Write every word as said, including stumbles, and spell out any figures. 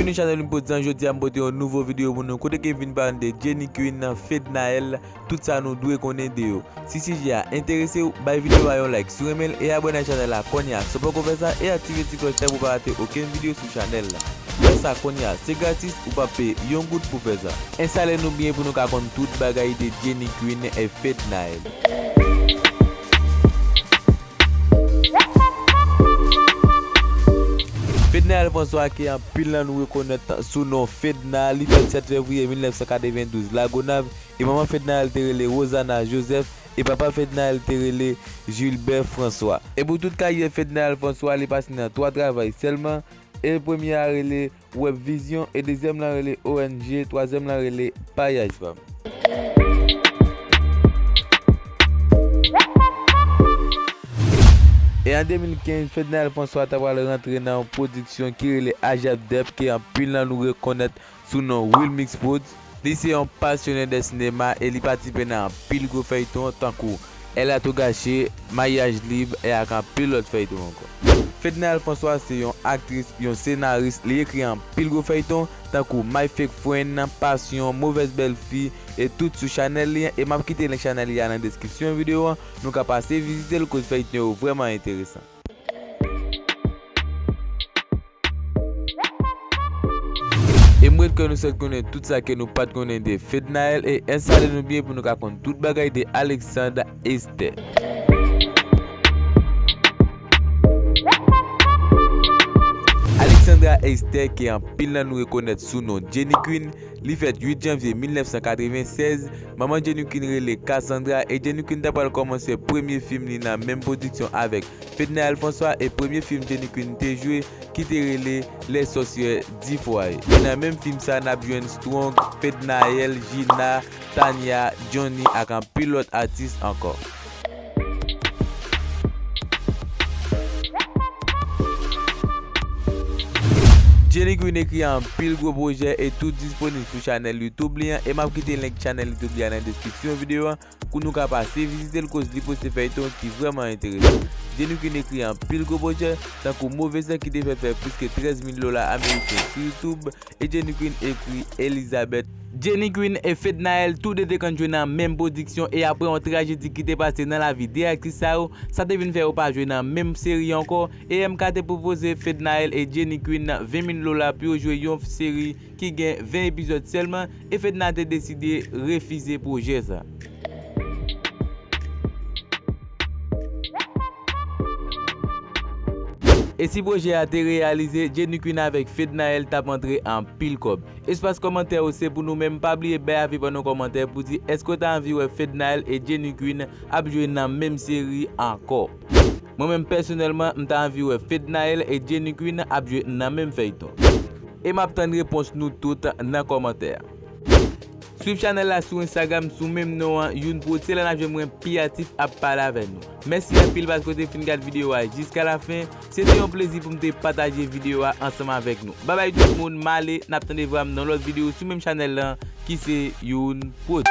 Byenvini chanèl Unprodz lan, jodi a m pote yon nouvo videyo pou nou, kote ke m vin pale de Jenny Queen, Fednaelle, tout sa nou dwe konnen de yo. Si sijè a enterese w, bay videyo a yon like si w renmen l e abòne ak chanèl la kounye a si w poko fè sa e aktive ti klòch la pou w pa rate okenn videyo sou chanèl la. Fè sa kounye a, se gratis, ou p ap peye yon goud pou fè sa. Enstale nou byen pou nou ka konn tout bagay de Jenny Queen e Fednaelle. Fednaelle François, ke anpil nan nou rekonèt sou non Fedna, li fèt sèt fevriye mil nèf san katrevendouz Lagonav, e manman Fednaelle te rele Rosana Joseph, e papa Fednaelle te rele Gilbert François. E pou tout karyè Fednaelle François, li pase nan twa travay sèlman, e premye a rele Web Vision, e dezyèm lan rele O N G, twazyèm lan rele Payaj Fanm. E an de mil kenz, Fednaelle François ta pral rantre nan yon pwodiksyon ki rele Ajab Dep, ke anpil nan nou rekonèt sou non Wilmix Prodz. Li se yon pasyone de sinema e li patisipe nan anpil gwo fèyton tankou Elle a tout gâché, Mariage libre e ak anpil lòt fèyton ankò. Fednaelle François se yon aktris, yon senaris, li ekri anpil gwo fèyton tankou My Fake Friend, Passion, Mauvaise Belle-Fille e tout sou chanèl li an, e m ap kite link chanèl li a nan deskripsyon videyo an, nou ka pase vizite l koz fèyton yo vrèman enteresan. E m ret kwè nou sot konnen tout sa ke nou pa t konnen de Fednaelle e enstale nou byen pou nou ka konn tout bagay de Alexandre Esther. Alexandra Esther, ke anpil nan nou rekonèt sou non Jenny Queen, li fèt uit janvye mil nèf san katreven sèz. Manman Jenny Queen rele Cassandra, e Jenny Queen ta pral kòmanse premye fim li nan menm pwodiksyon avèk Fednaelle François, e premye fim Jenny Queen te jwe ki te rele Les Sorcières du Foyer. E nan menm fim sa, n ap jwenn Strong, Fednaelle, Gina, Tania, Johnny ak anpil lòt atis ankò. Jenny Queen ekri anpil gwo pwojè e tout disponib sou chanèl YouTube li an, e m ap kite link chanèl YouTube li an nan deskripsyon videyo an, pou nou ka pase vizite l koz li poste fèyton ki vrèman enteresan. Jenny Queen ekri anpil gwo pwojè, tankou Move San ki te fè fè plis ke trèz mil dola ameriken sou YouTube, e Jenny Queen ekri Elizabeth. Jenny Queen e Fednaelle tou de te konn jwe nan menm pwodiksyon, e apre yon trajedi ki te pase nan lavi de aktris sa yo, sa te vin fè yo pa jwe nan menm seri ankò, e M K te pwopoze Fednaelle e Jenny Queen ven mil dola pou yo jwe yon seri ki gen ven epizòd sèlman, e Fedna te deside refize pwojè sa. E si pwojè a te reyalize, Jenny Queen avèk Fednaelle t ap antre anpil kòb. Espas kòmantè yo se pou nou menm, pa bliye bay avi pa nou kòmantè pou di èske w ta anvi wè Fednaelle e Jenny Queen ap jwe nan menm seri ankò. Mwen menm pèsonèlman, m ta anvi wè Fednaelle e Jenny Queen ap jwe nan menm fèyton. E m ap tann repons nou tout nan kòmantè a. Swiv chanèl la sou Instagram sou menm non an, Youn Prod, se la n ap jwenn mwen pi aktif ap pale avè nou. Mèsi anpil paske w te fin gad videyo a jiska lafen. Se te yon plezi pou m te pataje videyo a ansanm avèk nou. Babay tout moun, m ale, n ap tande vwa m nan lòt videyo sou menm chanèl lan ki se Youn Prod.